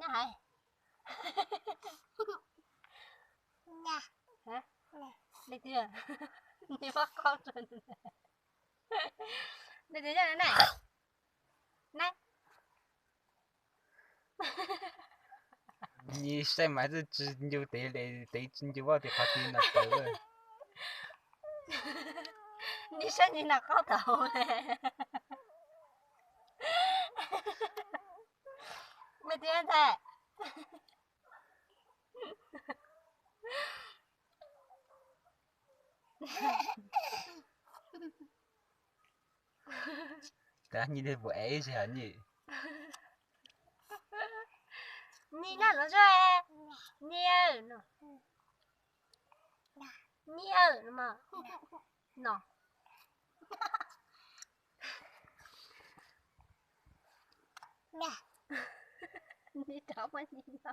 Hais. Leej twg? Nws muab qaub rau. Leej twg na? Na. Nws saib mas twb tsis ncu tes li, tes tsis ncu vaj tes qhov ti no tawv. Nws saib nws na qaub tau. Leej twg ntag? Tab nyi dej puas ev ib sij hawm nyi. Nyi na los zoo. Nyi no. Nyi no. Nyi rov muab nyi no.